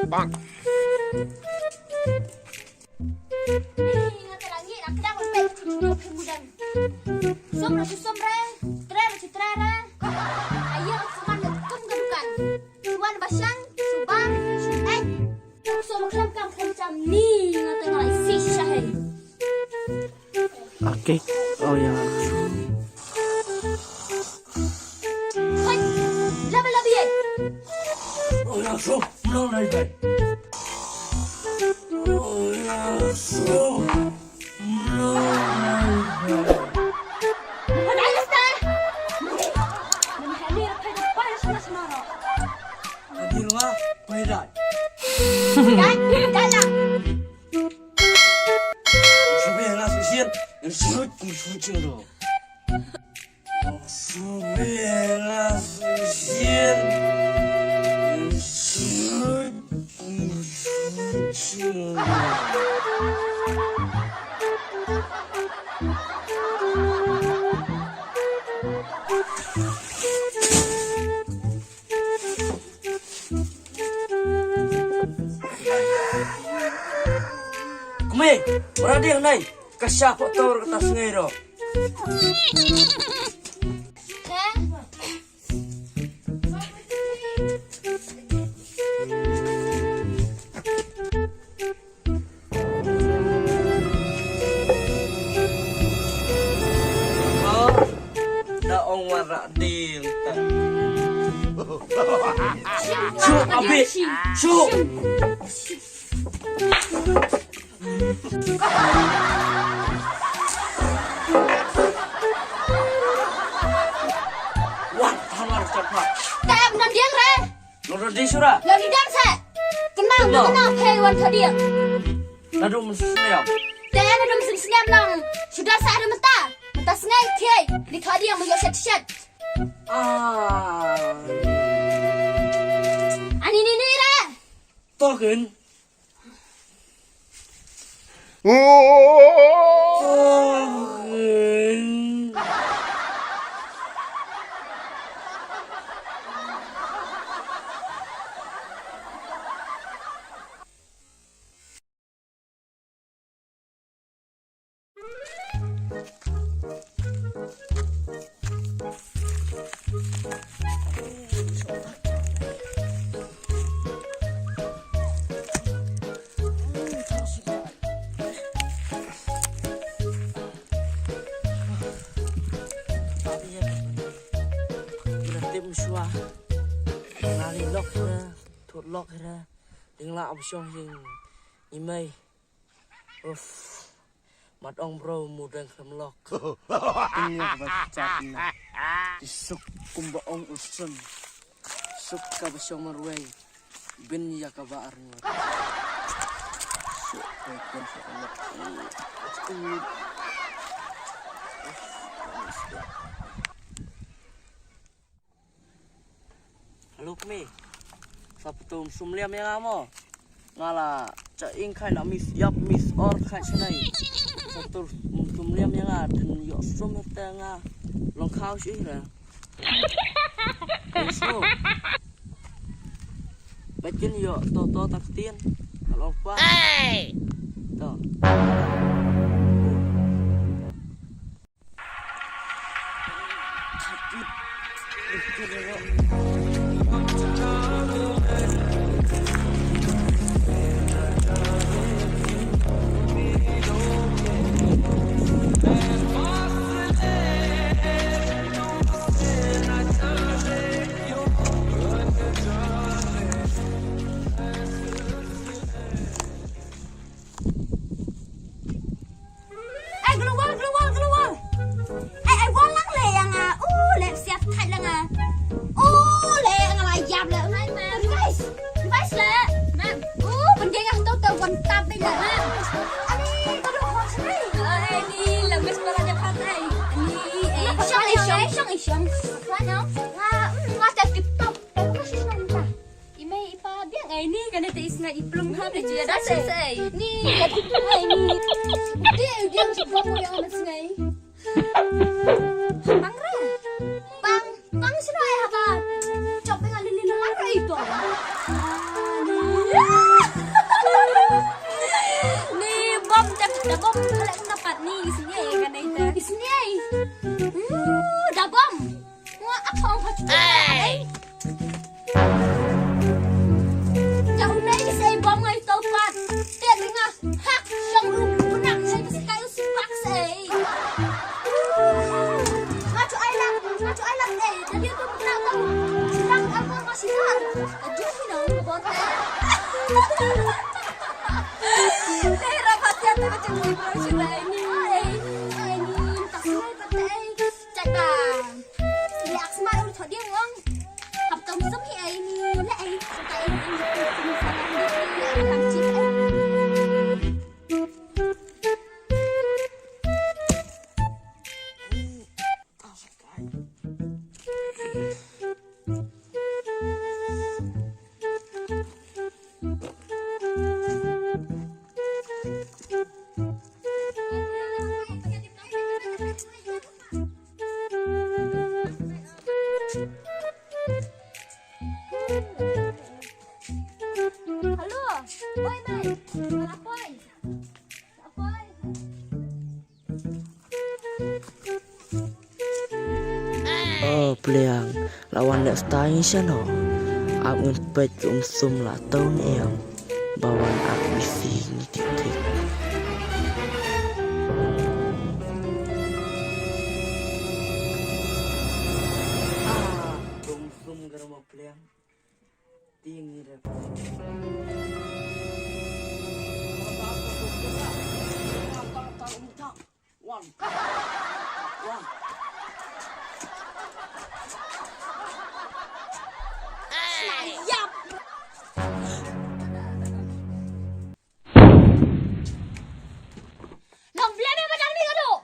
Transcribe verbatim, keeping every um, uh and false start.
Bang. Ni nga te la ngi, la kdang peit, peit mudan. Sum ra sum re, tre ra tre re. Ayo, suman le kum ka dukan. Suman ba shang, suban, eh. Sum klam kam klam jam ni, nga te nga isi shahe. Okay. Oh ya. Hai, laba laba ye. Oh ya, so, no, no, no. Oh ya, so, no, no, no. Hai, laba. Mani hani, hai, hai, hai, hai. Adil wa, hai, hai. Hai, hai, hai. Shu biang la shu sien, shu shu shu ro. Shu biang la shu sien, shu shu shu ro. Kmie, ora ding nai, ka sha photo ka ta sngai ro. Da ong wa ra dil ta. Shu, abi, shu. Wan, hamar cepat. Tem nan diang re. Lo ro di sura. Lo di dan se. Kenang, kenang, hei, wan thadiang. Nadum snem. Te nadum snem lang. Sudah sa ada mata. Mata sngai kiai. Di thadiang mu yo set set. Ah. Ani ni ni ra. Token. Token. Ila tip mswa. Ngali lok hira, thut lok hira. Ding la am shong hing. Imei. Uff. Mat ong bro, mudeng khlem lok. Ini ka ba chat na. Di suk kumba ong usun. Suk ka ba shong marwei. Bin ya ka ba arngut. Suk ka kun suk lok. Hello kmie. Sa ptum sum liam ïa nga mo. Nga la cha ing khai la miss yap miss or khai shnai. Sa ptum sum liam ïa nga dang ïoh sum te nga long khaw shi ra. Let's go. Ba kin ïoh to to ta ktien. Long pa. To. Ai, glowal, glowal, glowal. Ai, ai, wal lang le ïa nga. U, le siap khat lang nga. U, le nga la ïap le. Ngai, ma'am. Revise. Revise le. Ma'am. U, bending ah tu tu wan tap ni le, ma'am. Ani, baru hot ni. Ai, ni la mes para dapat ai. Ni, eh, shong, eh, shong, shong, shong. Wah, no. Wah, mm, wah, tip top. Tapi kasih semua. I mei i pa biang ai ni, kane te i sngaid Plum ha ka jia da se se. Ni ka tu ai ni. Dia dia ki bom yang mas ngai. Bang ra. Bang bang sino ai haba. Chop dengan lili na lar ai to. Ni bom tak da bom lek na pat ni sini ai kan ai ta. Sini ai. Da bom. Nga ap hong hot. Hey. Jauh nai sei bom ngai tau pat. Tiat nga hak shong ru benak sei pas kai u spak sei. Nga chu ai lak, nga chu ai lak ei. Jadi tu benak tau. Benak apa masih har. Aduh, you know, bot. Nei rapat ya tu macam ni bro sila ini. Ei, ei ni tak sai pat ei. Chat bang. Leh ak smat ul thot dia ngong. Hap tom som hi ai ni leh ai. Sa ai ni. Kam chip ai. Hello, oi mei, la poi, la poi. Oh pliang, la wan leh stai ngi shano. Ap ngin peit ki um sum la tau ne em. Ba wan ap ngi si ngi tik tik. Ah, um sum garam pliang. Ting ngi rep. Wan. Wan. Yap. Long blem ïa ma dang ni ka duk.